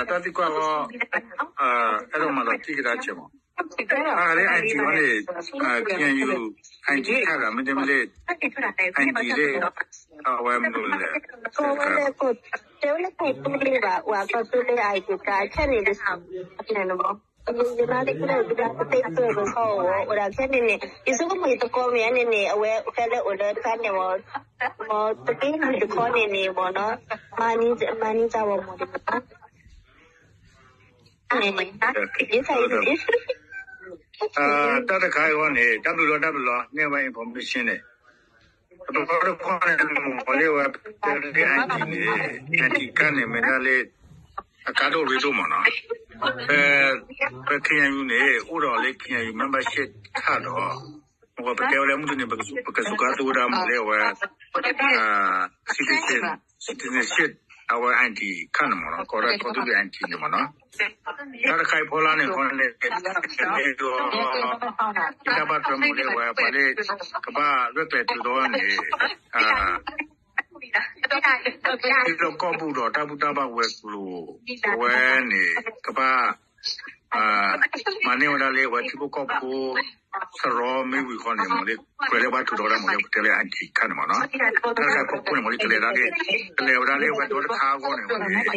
တၢ်သံကွၢ်အဂီၢ်, အဲၣ်ဒိးမၤလီၤတံၢ်ကဒါဆဲးမး, အဂၤလၢ I N T အီၤန့ၣ်, K N U, I N T ခါဂၤ မ့တမ့ၢ်လၢ I N T လၢ အဝဲမနုၤလဲၣ်, တဲဝဲလၢ ကီၢ်သူလ့ၤဘၣ် ဝဲကီၢ်သူလ့ၤ I N T ခါ ခဲန့ၣ် ယမါတကဲ ပသ့ၣ်ညါဝဲဒၣ်ခဲန့ၣ်န့ၣ် ယဆိကမိၣ်ယသကိးမ့ၢ်န့ၣ်န့ၣ် အဝဲဖဲလၢအိၣ်လၢတခါန့ၣ်မ့ၢ်, မ့ၢ်တက့ၢ်တခီန့ၣ်န့ၣ်မ့ၢ်နီၤ, မၤန့ၢ်တၢ်ဝဲမ့ၢ်န့ၣ်မ့ၢ် တၢ်တခါအံၤအဂီၢ်န့ၣ် တၢ်ဘျုးလီၤ တၢ်ဘျုးလီၤ န့ၢ်ဝဲ information န့ၣ်, တဘျီတခီန့ၣ် မ့ၢ်လၢဝဲ ပတဲလၢ I N T န့ၣ် I N T ခါန့ၣ် မ့ၢ်ဒၣ်လၢ အကါဒိၣ်ရ့ဒိၣ်မ့ၢ်နီၤ, ပ ပ K N U န့ၣ် အိၣ်ဒီးလၢ K N U membership ခါဒီး မ့ၢ်ပတဲဝဲလၢမုၢ်တနံၤ ပကစူးကါသူဝဲဒၣ်မ့ၢ်လၢအဝဲ citizen, citizenship အဝဲ I N T ခါန့ၣ်မ့ၢ်နီၤ, ကီးဒၣ်ကီၢ်သူလ့ၤ I N T န့ၣ်မ့ၢ်နီၤ, တၢ်တခါအံၤဖီလာ်န့ၣ်ဃီန့ၣ် တၢ်ဘၣ်ထွဲမ့ၢ်လၢအဝဲ ပှၤလၢ ကဘၣ်ရဲၣ်ကျဲၤထုးထီၣ်န့ၣ် ထံလီၢ်ကီၢ်ပူၤဒီးတၢ်ဘူၣ်တၢ်ဘါဝဲၤကျိၤ အဝဲန့ၣ် ကဘၣ် မၤန့ၢ်ဝဲဒၣ်လၢအဝဲထံဖိကီၢ်ဖိ စရီမ့ၢ်ဝံၤဃီန့ၣ် မ့ၢ်လၢ ကြၢးလၢဘၣ်ထုးထီၣ်ဝဲဒၣ်မ့ၢ်လၢပတဲလၢ I N T ခါန့ၣ်မ့ၢ်နီၤ, တၢ်တခါအံၤဖီခိၣ်န့ၣ် မ့ၢ်လၢကလဲၤဒၣ်လၢ ကလဲၤဝဲဒၣ်လၢအဝဲဒီတခါအဂီၢ်န့ၣ် ထံလီၢ်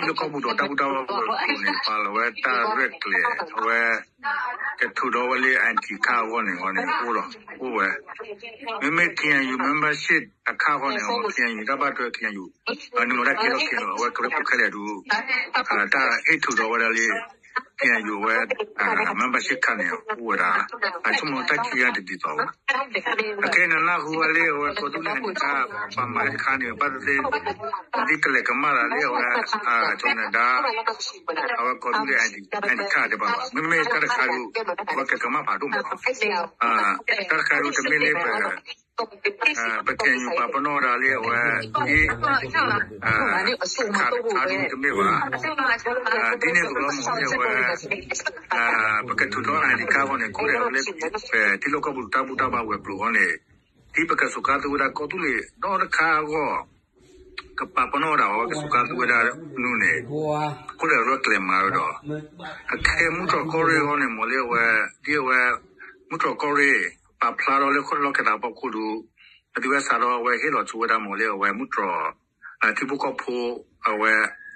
ကီၢ်ပူၤဒီးတၢ်ဘူၣ်တၢ်ဘါဝဲၤကျိၤန့ၣ် ပာ်လီၤဝဲတၢ်ရဲၣ်ကျဲၤ အဝဲ ကထုးထီၣ်ဝဲလၢ I N T ခါအဂီၢ်န့ၣ်ဃီန့ၣ် အိၣ်ဒီး အိၣ်ဝဲ မ့မ့ၢ် K N U membership အခါအဂီၢ်န့ၣ် K N U တၢ်ဘၣ်ထွဲ K N U န့ၣ်မ့ၢ်ဒၣ်ကဲထီၣ် K N U အဝဲကရၢခိၣ်ခဲလၢာ်ဒုး တၢ်ဟ့ၣ်ထုးထီၣ်ဝဲဒၣ်လၢ K N U အဝဲ membership ခါန့ၣ် အိၣ်ဝဲဒၣ် အဆိကမိၣ်တၢ်ခံဂၤတဒ်သိးဘၣ်. အခဲအံၤနနၢ်ဟူဝဲလၢအဝဲကီၢ်သူလ့ၤ I N T ခါ ပှၤမၤတခါန့ၣ် ဘၣ်သ့ၣ်သ့ၣ် ဒ်ကလဲၤကမၣ်တၢ်လၢအဝဲ ကၠီၤနဒါ အဝဲကီၢ်သူလ့ၤ I N T ခါတဘၣ်ဘၣ်. မ့မ့ၢ်တၢ်တခါဒုး အဝဲကကမၣ်ဖးဒိၣ်မးနီၤ. တၢ်တခါဒုးတမ့ၢ်လၢပ ပ K N U ပာ်ပနီၣ်ဝဲဒၣ်လၢအဝဲ ဒ် ခါတခါဒုးတမ့ၢ်ဘၣ်. ဒ်န့ၣ်အသိးလီၤမ့ၢ်လၢအဝဲ ပကထုးထီၣ် I N T ခါအဂီၢ်န့ၣ် ခိၣ်ဒဲးလၢ ပထံလီၢ်ကီၢ်ပူၤတၢ်ဘူၣ်တၢ်ဘါဝဲၤကျိၤအဂီၢ်န့ၣ် ဒ်ပကစူးကါသူဝဲဒၣ်ကီၢ်သူလ့ၤဒီတခါအဂီၢ် ကပာ်ပနီၣ်ဝဲဒၣ်အီၤ ကစူးကါသူဝဲဒၣ်နုၤန့ၣ် ခိၣ်ဒဲးရဲၣ်ကျဲၤမၤဝဲဒီး အခဲမုၢ်တြီၢ်ကီၢ်ရ့ၣ်အဂီၢ်န့ၣ် မ့ၢ်လၢအဝဲ ဒ်အဝဲ မုၢ်တြီၢ်ကီၢ်ရ့ၣ် ပာ်ဖျါထီၣ်လၢလီၢ်ခၢၣ်သးဖီခိၣ်ဒုး အဒုးဝဲစးထီၣ်အဝဲဟ့ၣ်လီၤဆိဝဲဒၣ်မ့ၢ်လၢအဝဲမုၢ်တြီၢ် ထံဖိကီၢ်ဖိ အဝဲ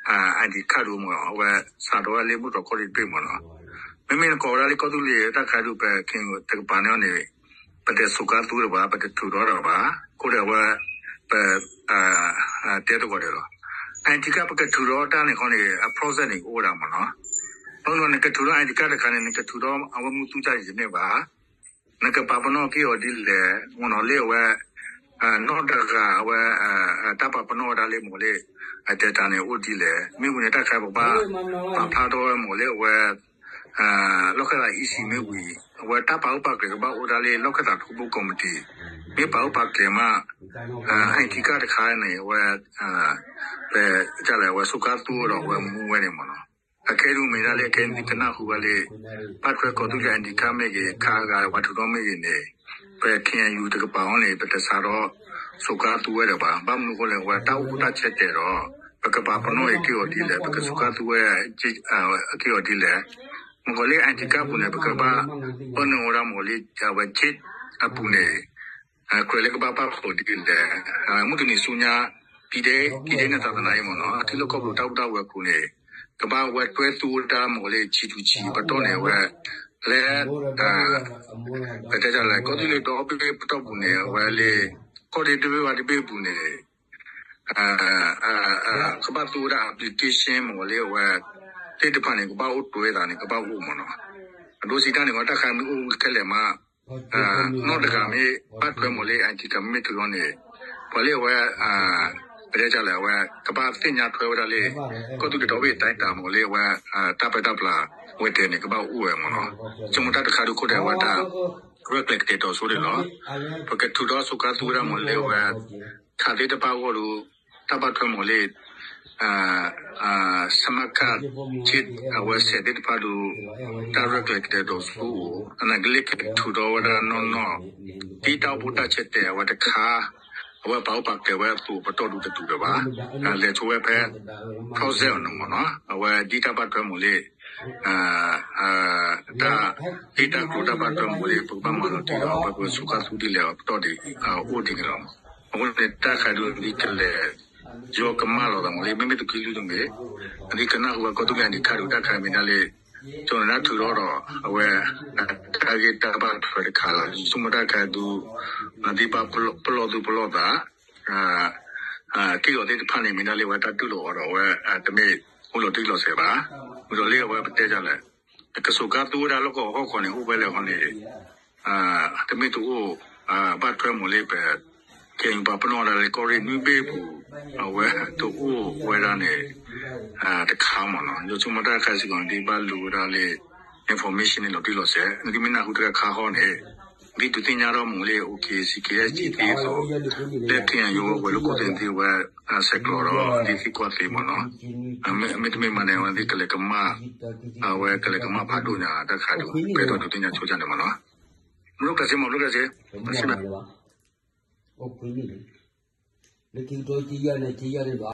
I N T ခါဒုးမ့ၢ် အဝဲစးထီၣ်ဝဲလၢမုၢ်တြီၢ်ကီၢ်ရ့ၣ်တဘ့ၣ်မ့ၢ်နီၤ. မ့မ့ၢ်နကိးဝဲဒၣ်လၢကီၢ်သူလ့ၤတၢ်ခါဒုး ပ K N U တကပၤန့ၣ်န့ၣ် ပတစူးကါသူတဘၣ် ပတထုးထီၣ်တဘၣ် ခိၣ်ဒဲးအဝဲ ပ တဲသကိးဒဲးလီၤ. I N T ခါ ပကထုးထီၣ်တၢ်န့ၣ်ခီန့ၣ် အ process န့ၣ် ကအိၣ်ဝဲဒၣ်မ့ၢ်နီၤ. ဘၣ်မနုၤနကထုးထီၣ် I N T ခါတခါန့ၣ် နကထုးထီၣ်အဝဲမူသူတၢ်န့ၣ်တမ့ၢ်ဘၣ်. နကပာ်ပနီၣ်က့ၤအီၤဒ်လဲၣ် မ့ၢ်နီၤ လၢအဝဲ နီၢ်တဂၤအဝဲ တၢ်ပာ်ပနီၣ်ဝဲဒၣ်လၢမ့ၢ်လၢ အတဲတၢ်န့ၣ်အိၣ်ဒ်လဲၣ် မ့ၢ်ဝံၤန့ၣ် တၢ်တခါပကဘၣ် ပာ်ဖျါထီၣ်ဝဲမ့ၢ်လၢအဝဲ လီၢ်ခၢၣ်သး easy မ့ၢ်ဝံၤ အဝဲတၢ်ပာ်အုၣ်ပာ်ကျဲၤကဘၣ်အိၣ်ဒၣ်လၢလီၢ်ခၢၣ်သးထူဘိကီၢ်မတံၤ မ့ၢ်ပာ်အုၣ်ပာ်ကျဲၤမး I N T ခါတခါန့ၣ် အဝဲ ပ ကလဲၣ် အဝဲစူးကါသူဒီးအဝဲမူဝဲန့ၣ်မ့ၢ်နီၤ. အခဲဒုးမ့ၢ်ဒၣ်လၢအခဲအံၤတနၢ်ဟူဘၣ်လၢ ဘၣ်ထွဲကီၢ်သူလ့ၤ I N T ခါမ့ၢ်ဂ့ၤ ခါအဂၤပှၤထုးထီၣ်မ့ၢ်ဂ့ၤန့ၣ် ပ K N U တကပၤအီၤန့ၣ် ပတစးထီၣ်စူးကါသူဝဲဒၣ်ဘၣ်. ဘၣ်မနုၤအဃိလဲၣ် အဝဲတၢ်အိၣ်ဖှိၣ်တၢ်ဆၢတဲာ်ဒီး ပကပာ်ပနီၣ်အီၤက့ၤအီၤဒ်လဲၣ် ပကစူးကါသူဝဲ က့ၤအီၤဒ်လဲၣ် မ့ၢ်ကီးလၢ I N T ခါပူၤန့ၣ် ပကဘၣ်ပၢနုာ်ဝဲဒၣ်မ့ၢ်လၢ အဝဲ gate အပူၤန့ၣ် ကြၢးလၢကဘၣ်ပာ်ဃုာ်ဒ်လဲၣ် မုၢ်တနံၤဆူညါ ဒ်ဒဲ ဒ်ဒဲန့ၣ်သးသနၤအံၤမ့ၢ်နီၤ ထံလီၢ်ကီၢ်ပူၤတၢ်ဘူၣ်တၢ်ဘါဝဲၤကျိၤန့ၣ် ကဘၣ်ဝဲတွဲသူဝဲဒၣ်မ့ၢ်လၢ ဆံးထူဆံး ပတီၢ်န့ၣ် အဝဲ လၢ ပတဲတၢ်လဲၣ် ကီၢ်သူလ့ၤဒီဘ့ၣ်ပတီၢ်ပူၤန့ၣ် အဝဲလၢ ကီၢ်ဒဲးတဘ့ၣ်ဘၣ်တဘ့ၣ်ပူၤန့ၣ် ကဘၣ်သူဝဲဒၣ် application မ့ၢ်လၢအဝဲ သ့ၣ်တဖၣ်န့ၣ် ကဘၣ်အိၣ်တွဲသးန့ၣ် ကဘၣ်အိၣ်မ့ၢ်နီၤ. အဒိစံးတၢ်န့ၣ် တၢ်ခါမ့ၢ်အိၣ်ခဲလၢာ်မး နီၢ်တဂၤမ့ၢ်ဘၣ်ထွဲမ့ၢ်လၢ I N T ခါမ့ၢ်ထုးထီၣ်န့ၣ် ပှၤလၢအဝဲ ပတဲတၢ်လဲၣ် အဝဲ ကဘၣ်သ့ၣ်ညါထွဲဝဲဒၣ်လၢ ကီၢ်သူလ့ၤဒီဘ့ၣ်တၢ်တၢ်မ့ၢ်လၢအဝဲ တၢ်ပၢတၢ်ပြးဝဲၤကျိၤန့ၣ် ကဘၣ်အိၣ်ဝဲမ့ၢ်နီၤ. ဆိကမိၣ်တၢ်တခါဒုးခိၣ်ဒဲးအဝဲတၢ် ရဲၣ်ကျဲၤကတဲာ်ကတီၤဆိဒၣ်လီၤ. ပကထုးထီၣ်စူးကါသူဝဲဒၣ်မ့ၢ်လၢအဝဲ ခးသ့ၣ်တဖၣ်အဂီၢ်ဒီး တၢ်ဘၣ်ထွဲမ့ၢ်လၢ စမါခး က့ အဝဲစဲးသ့ၣ်တဖၣ်ဒီး တၢ်ရဲၣ်ကျဲၤကတဲာ်ကတီၤဆိအိၣ် သနာ်က့လၢကထုးထီၣ်ဝဲဒၣ်နီၢ်နီၢ် ဒ်တၢ်အိၣ်ဖှိၣ်တၢ်ဆၢတဲာ်အဝဲတခါ အဝဲပာ်အိၣ်ပာ်ကဲၤဝဲအသိးပတီၢ်ဒုးတတုၤဒီးဘၣ်, လဲၤဆိဝဲဖဲ process အီၤန့ၣ်မ့ၢ်နီၤ, အဝဲဒ်တၢ်ဘၣ်ထွဲမူၤလ့ၢ် တၢ်ဟ့ၣ်တၢ်ကျိၤတၢ်ဘၣ်ထွဲမူၤလ့ၢ် ပကဘၣ်မၤလီၤတံၢ်ဒီး ပကစူးကါသူဒ်လဲၣ်အပတီၢ်ဒ်အိၣ်ဒ်န့ၣ်လီၤ. အဃိန့ၣ် တၢ်ခးဒုးဒ်ကလဲၤ ယီကမၣ်လီၤသးမူၤလ့ၢ် မ့မ့ၢ်တကွံလုၢ်တမ့ၢ် ဒ်ကနၣ်ဟူဝဲကီၢ်သူလ့ၤအနံၤခါဒုးတၢ်ခးမ့ၢ်ဒၣ်လၢ ကၠီနနၢ်ထုးထီၣ်ဒီး အဝဲ တၢ်ဂ့ၢ်တၢ်ဘၣ်ထွဲတခါလီၤ. ယဆိကမိၣ်တၢ်ခးဒုး ဒ်ဘၣ်ပလီၢ်သူၣ်ပလီၢ်သး က့ၢ်ဂီၤသ့ၣ်တဖၣ်န့ၣ် မ့ၢ်ဒၣ်လၢအဝဲတၢ်တူၢ်လိာ်အီၤဒီးအဝဲ တမ့ၢ်အိၣ်လီၤတံၢ်လီၤဆဲးဘၣ်. မ့ၢ်ဒီးလၢအဝဲပတဲဒ်လဲၣ် ကစူးကါသူဝဲဒၣ်လီၢ်ကဝီၤဟီၣ်ကဝီၤန့ၣ် အိၣ်ဝဲလဲၣ်ဃီန့ၣ် တမ့ၢ်တအိၣ် ဘၣ်ထွဲမူၤလ့ၢ်ပ ကဲပှၤပနီၣ်ဒၣ်လၢကီၢ်ရ့ၣ်နွံဘ့ၣ်ပူၤ အဝဲတအိၣ်ဝဲဒၣ်န့ၣ် တခါမ့ၢ်နီၤ. ယဆိကမိၣ်တၢ်ခါစ့ၢ်ကီးန့ၣ် ဒ်ဘၣ်လူၤဝဲဒၣ်လၢ information န့ၣ် လီၤတံၢ်လီၤဆဲး နသုမ့ၢ်နၢ်ဟူတခါဃီန့ၣ် ဒ်ဒုးသ့ၣ်ညါထီၣ်မူၤလ့ၢ် အိၣ်က့ၤ စံးက့ၤ ဟဲစံးသ့အသိး လၢ KNU ဝဲလၢခိၣ်သ့ၣ်သ့ၣ်ဝဲ ဆဲးကျိးဒီး ဒ်သံကွၢ်သ့မ့ၢ်နီၤ. မ့တမ့ၢ်မးန့ၣ် အဝဲသ့ၣ်ကလဲၤကမၣ် အဝဲကလဲၤကမၣ်ဖးဒိၣ်ညါတၢ်ခးဒုး ပဲထီၣ်ဒုးသ့ၣ်ညါဆိကါန့ၣ်မ့ၢ်နီၤ. မ့ၢ်ကျဲးစ့မ့ၢ် မ့ၢ်ကျဲးစ့ မ့ၢ်စ့ၢ်